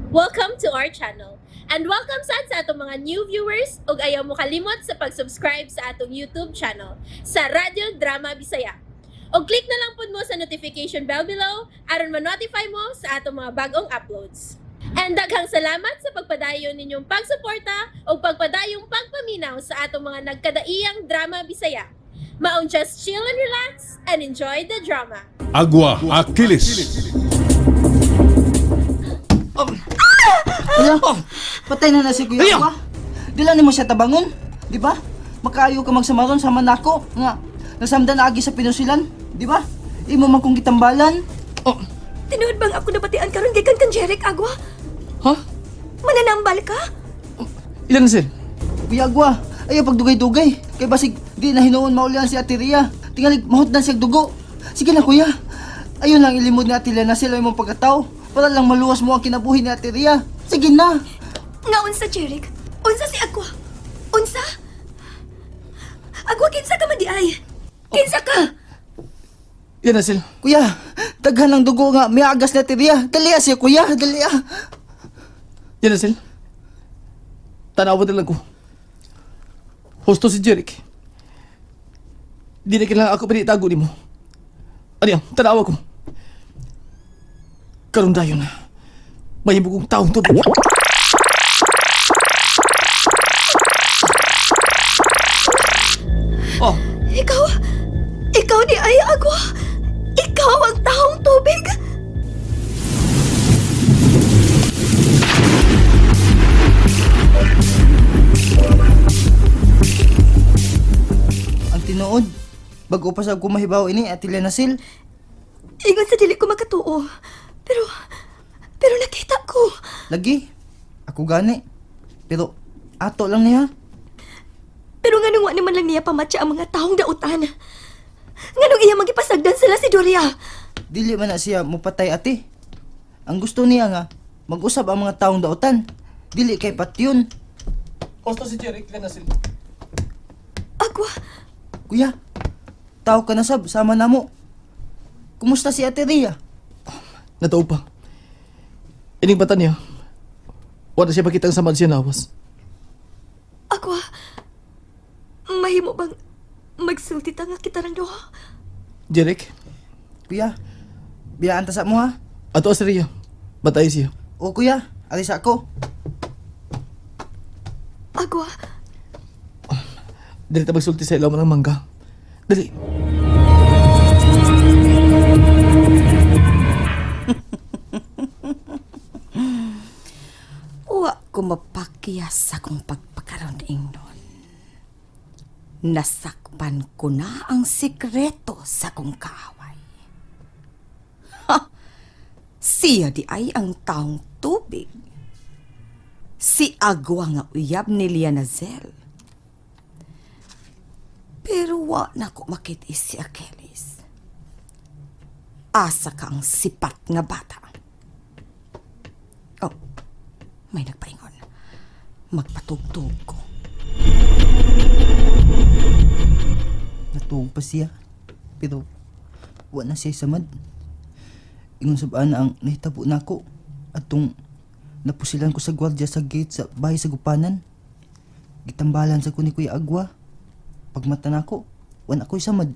Welcome to our channel. And welcome sad sa atong mga new viewers ug ayaw mo kalimot sa pag-subscribe sa atong YouTube channel sa Radyo Drama Bisaya. Og click na lang pud mo sa notification bell below aron ma-notify mo sa atong mga bagong uploads. And daghang salamat sa pagpadayon ninyong pagsuporta ug pagpadayong pagpaminaw sa atong mga nagkadaiyang drama Bisaya. Maong just chill and relax and enjoy the drama. Agua Achilles. Kuya, patay na na si Kuya Agua. Di lang nimo siya tabangon, di ba? Makaayo ka magsamaron sama nako nga nasamdan agi sa pinusilan, di ba? Imo man kong gitambalan. Oh, Tinuod bang ako nabatian karon gikan kang Jeric Agua? ha? Mananambal ka? Ilan na sir? Kuya Agua, ayaw pagdugay-dugay. Kay basig di na hinuon maulian si Ate Ria. Tingalig mahutdan siya dugo. Sige na, kuya. Ayun lang ilimod ni Ate Lia na sila imong pagkatao para lang maluwas mo ang kinabuhi ni Ate Ria. Sige na. Nga unsa, Jeric? Unsa si Agua? Unsa? Agua, kinsa ka man di ay? Kinsa ka? Ilan na sir? Kuya, daghan ng dugo nga miagas ni Ate Ria. Dali ah siya, kuya, dali ah. Ilan na sir? Tanawa na lang ko. Husto si Jeric. Di na kailangan ako pinitago ni mo. Ano yan? Tanawa ko. Karon dayon na. Mahimo kong taong tubig. Oh, Ikaw? Ikaw di ay, Agua? Ikaw ang taong tubig? Ang tinuod, bago pa sa ko mahibaw ini Ate Lia Nasil. Ingon sa dili ko makatuo. Pero nakita ko. Lagi, ako gani. Pero ato lang niya. Pero nganong wa naman lang niya pamatya ang mga taong dautan? Nganong iya magipasagdan sila si Doria? Dili man na siya mupatay, ate. Ang gusto niya nga, mag-usab ang mga taong dautan. Dili kay patyon. Husto si Jeric. Ilan na sir? Agua, Kuya, tao ka na sab, sama na mo. Kumusta si Ate Ria? Natao pa. Ining bata niya. Wala siya pakitang samad siya nawas. Agua, mahimo bang magsulti ta nga kita rang duha? Jeric, Kuya, biyaan ta sa mo ha. ato sa Ria. Batay siya. O kuya, alis ako. Agua, Dali ta magsulti sa ilaw man ang mangga. Dali. Wa ko mapakyas sa akong pagpakaroon ingnon. Nasakpan ko na ang sikreto sa akong kaaway. Ha! Siya di ay ang taong tubig. Si Agwa nga uyab ni Lianazel. Pero wa na ko makit si Achilles. Asa ka ang sipat nga bata. Oh, may nagpaingon. Magpatugtog ko. Natuog pa siya. Pero, wa na siya samad. Ingon sabaan na ang nahitabo nako atong napusilan ko sa gwardiya sa gate sa bahay sa gupanan. Gitambalan sa ko ni Kuya Agwa. Pagmata nako, wa na ko'y samad.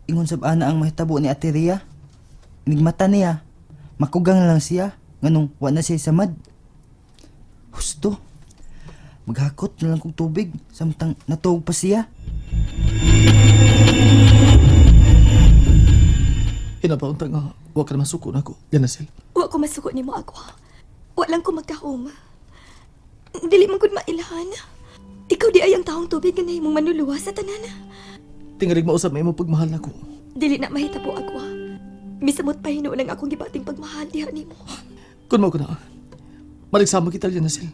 Ingon sabaan na ang mahitabo ni Ate Ria. Inigmata niya, makugang lang siya nganong wa na siya samad. Husto. Maghakot na lang kong tubig samtang natuog pa siya. Hinapaunta nga, wa ka na masuko na ako. Yan na sila. wa ko masuko nimo, Agua. Wa lang ko magdahom. Dili man gud mailhan. Ikaw di ay ang taong tubig nga nahimong manuluwa sa tanan. Tingalig mausap may imong pagmahal nako. Dili na mahitabo, Agua. Misamot pa hinuon ang akong gibating pagmahal diha nimo. Kun mao ko na. Maligsama kita yan na sila.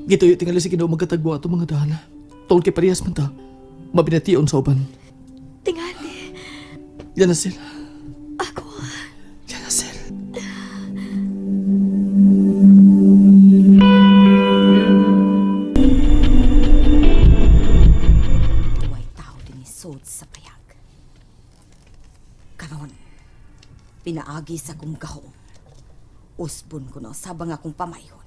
Gituyo tingali sa Ginoo magkatagbo ato mga dana. Tungod kay parehas man ta. Mabination sa uban. Tingali, Yan na sila. Agua. Yan na sila. Duway tao din isod sa payag. Karon, pinaagi sa kong gahom. Usbon ko na sabang akong pamayon.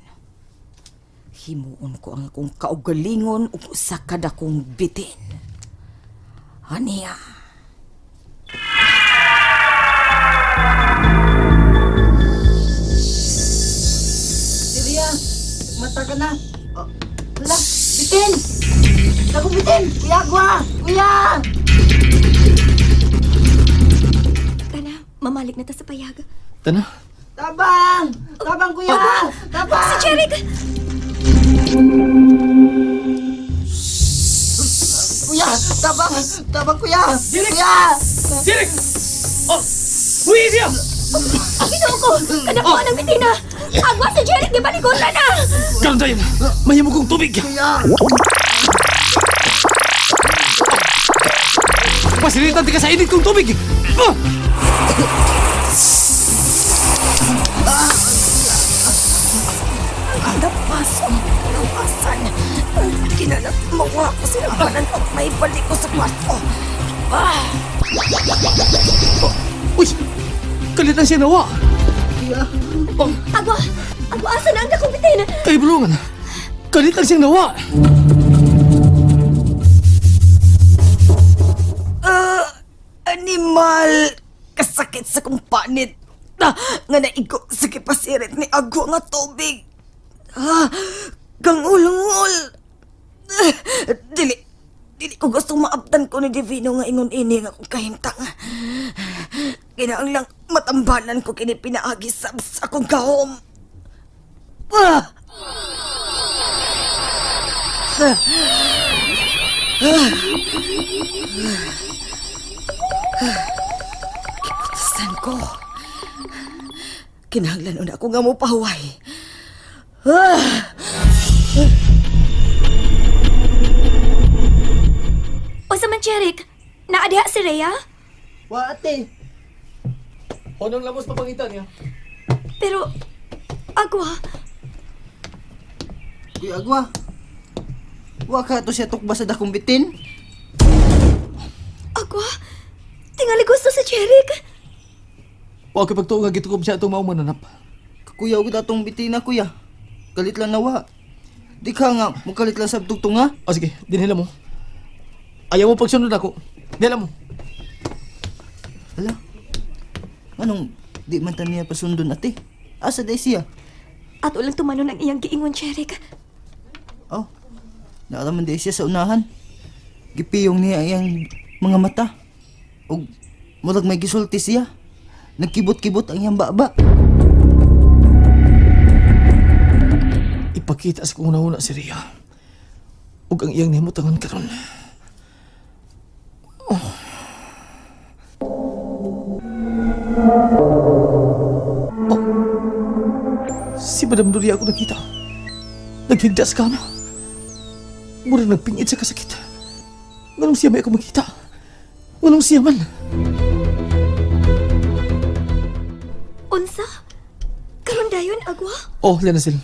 Himuon ko ang akong kaugalingon ug usa ka dakong bitin. Aniya. Siria, mata ka na. Oh, wala, bitin! Dakong bitin! Kuya, agwa! Kuya! Tana, mamalik na ta sa payag. Tana. Tabang! Tabang, kuya! Tabang! Si Jeric! Kuya! Tabang! Tabang, kuya! Kuya! Jeric! Oh! Uy, siya! Ginoo ko! Kanak ko ang bitina! Agwa si Jeric! Di ba ni na? Karon tayo! Mahimo kong tubig! Kuya! Pasilitan ti ka sa init kong tubig! Ah! Napaso ang kawasan. Kinalap mawa ko sila panan pag may balik ko sa kwarto. Ah! Uy! Kalit na siya nawa! Oh, Agwa! Agwa, asa na ang dakong bitin? kay bulungan! Kalit lang siyang nawa! Animal! Kasakit sa kong panit. Ah, nga naigo sa kipasirit ni Agwa nga tubig. Ah, gangulungol. Ah, dili, dili ko gusto maabtan ko ni Divino nga ingon ini nga akong kahimtang. Kinahanglang matambalan ko kini pinaagi sab sa akong gahom. Ah! San ko? Kinahanglan una ako nga mo pahuway. Ah! Unsa man, Jeric? Naa diha si Rhea? Wa, ate! Honong lamos papangitan niya. Pero, Agwa, Kuya, agwa! Wa ka to siya tukba sa dakong bitin? Agwa, tingali gusto si Jeric. Wa kay pagtuo nga gitukob siya atong maong mananap. Kuya, ug atong bitina, kuya. Kalit lang nawa. Di ka nga, mukalit lang sa tugtunga. O sige, dinhila mo. Ayaw mo pagsunod ako. Dinhila mo. Hala. Anong di man ta niya pasundon ate? Asa day siya? Ato lang tumanon ang iyang giingon, Jeric. Oh. Naalaman day siya sa unahan. Gipiyong niya ang iyang mga mata. Og murag may gisulti siya. Nagkibot-kibot ang iyang baba. Ipakita sa kong una-una si Rhea. Ug ang iyang nimutangan karon. Oh. Oh. Si Madam Doria ako nakita. Naghigda sa kama. Mura nagpingit sa kasakit. Nganong siya may ako makita? Nganong siya man? Unsa? Karon dayon, Agwa? Oh, Lenasil.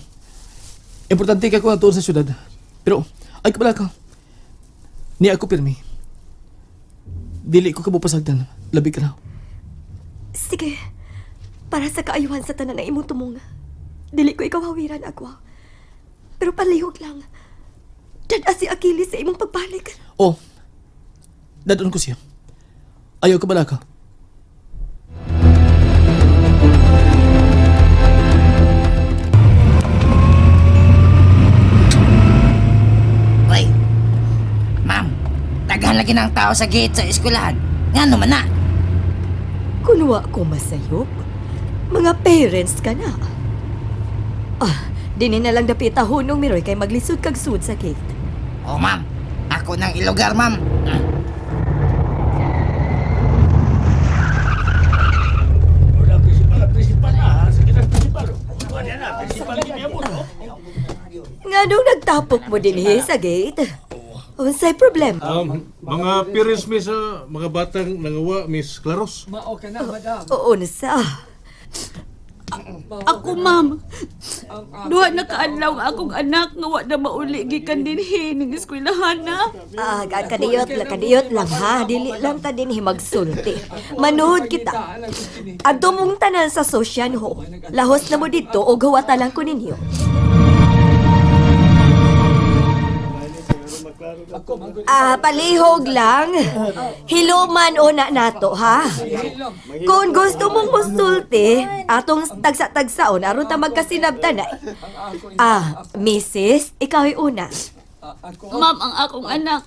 Importante kay ko ang tuon sa syudad. Pero, ay kabala ka. Ni ako pirmi. Dili ko kabupasagdan. Labi ka na. Sige. Para sa kaayuhan sa tanan ang imong tumong. Dili ko ikaw hawiran, Agwa. Pero palihog lang. Dad si Achilles sa imong pagbalik. Oh, dadon ko siya. Ayaw kabala ka. Hoy, ma'am, daghan lagi ng tao sa gate sa eskwelahan. Nga naman na. Kunwa ko masayop. Mga parents ka na. Ah, dini na lang dapita hunong miroy kay maglisod kag sud sa gate. Oh, ma'am, ako nang ilugar, ma'am. Nganong nagtapok mo dinhi sa gate? Unsay problema? Mga parents mi sa mga batang nangawa, Miss Claros. Unsa? Ako, ma'am. Duha na kaadlaw ang akong anak nga wa na mauli gikan dinhi ning eskwelahan na. Ah, kadiyot lang, kadiyot lang ha. Dili lang ta dinhi magsulti. Manood kita. Adto mong tanan sa social ho. Lahos na mo didto og huwata lang ko ninyo. Ah, palihog lang. Hiluman una nato, ha? Kung gusto mong musulti, atong tagsa-tagsaon aron ta magkasinabtanay. Ah, Mrs., ikaw ay una. Ma'am, ang akong anak,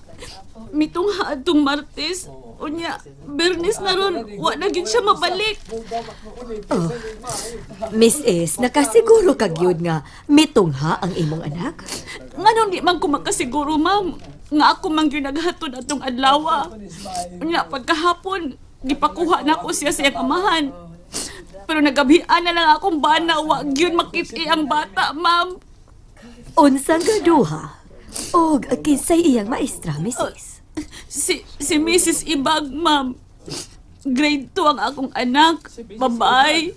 mitungha atong Martes. Unya, Bernis na ron, wa na gyud siya mabalik. Oh. Mrs., nakasiguro ka gyud nga mitungha ang imong anak? Nganong di man ko makasiguro, ma'am? Nga ako man gyud naghatod atong adlaw. Unya, pagkahapon, gipakuha na ko siya sa iyang amahan. Pero nagabian na lang akong bana, wa gyud makit-i ang bata, ma'am. Unsang gaduha? Og kinsay iyang maestra, Mrs.? Si Mrs. Ibag, ma'am. Grade 2 ang akong anak. Babae.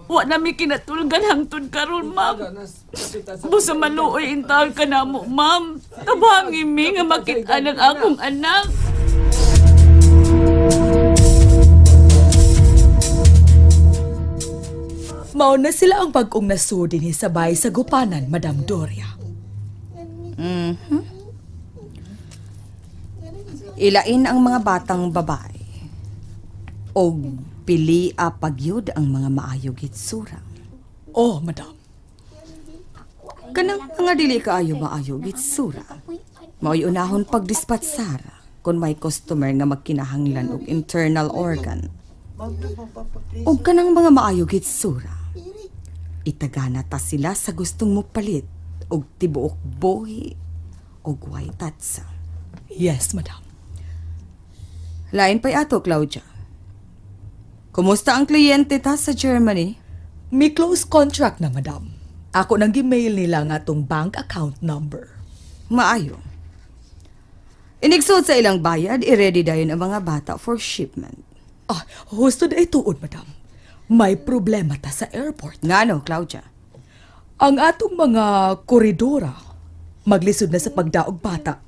Wa na mi kinatulgan hangtod karon, ma'am. Busa maluoy intaon ka na mo, ma'am. Tabangi mi nga makit-an ang akong anak. Mao na sila ang bag-ong nasud dinhi sa bahay sa gupanan, Madam Doria. Ilain ang mga batang babae. O pili pagyud ang mga maayog hitsura. Oh, Madam. Kanang mga dili kaayo maayog hitsura. Mao'y unahon pagdispatsara kung may customer nga magkinahanglan og internal organ. Og kanang mga maayog hitsura. Itagana ta sila sa gustong mopalit og tibuok buhi og way tatsa. Yes, Madam. Lain pa'y ato, Claudia. Kumusta ang kliyente ta sa Germany? May close contract na, Madam. Ako nang gimail nila nga atong bank account number. Maayo. Inigsud sa ilang bayad, i-ready dayon ang mga bata for shipment. Ah, husto na ituon, Madam. May problema ta sa airport. Ngano, Claudia? Ang atong mga koridora maglisod na sa pagdaog bata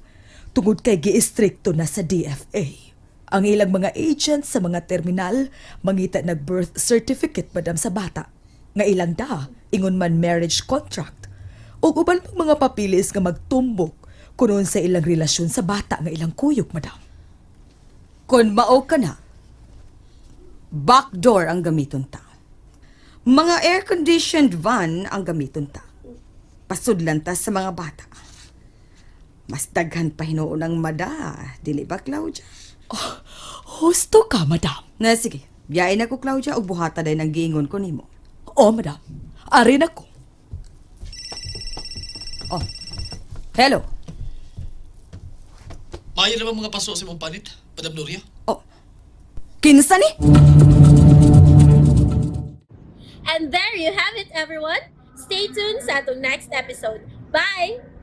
tungod kay giistrikto na sa DFA. Ang ilang mga agent sa mga terminal mangita nag birth certificate, madam, sa bata nga ilang da ingon man marriage contract ug uban pang mga papilis nga magtumbok kunon sa ilang relasyon sa bata nga ilang kuyog, madam. Kung mao ka na, backdoor ang gamiton ta. Mga air-conditioned van ang gamiton ta. Pasudlan ta sa mga bata. Mas daghan pa hinuon ang mada, dili ba, Claudia? Husto ka, madam. Na sige, biyain ako, Claudia, ug buhata dayon ang giingon ko nimo. Oh, madam. Ari na ko. Oh, hello. Maayo naman mga paso sa imong panit, Madam Nuria. Oh, kinsa ni? And there you have it, everyone. Stay tuned sa atong next episode. Bye!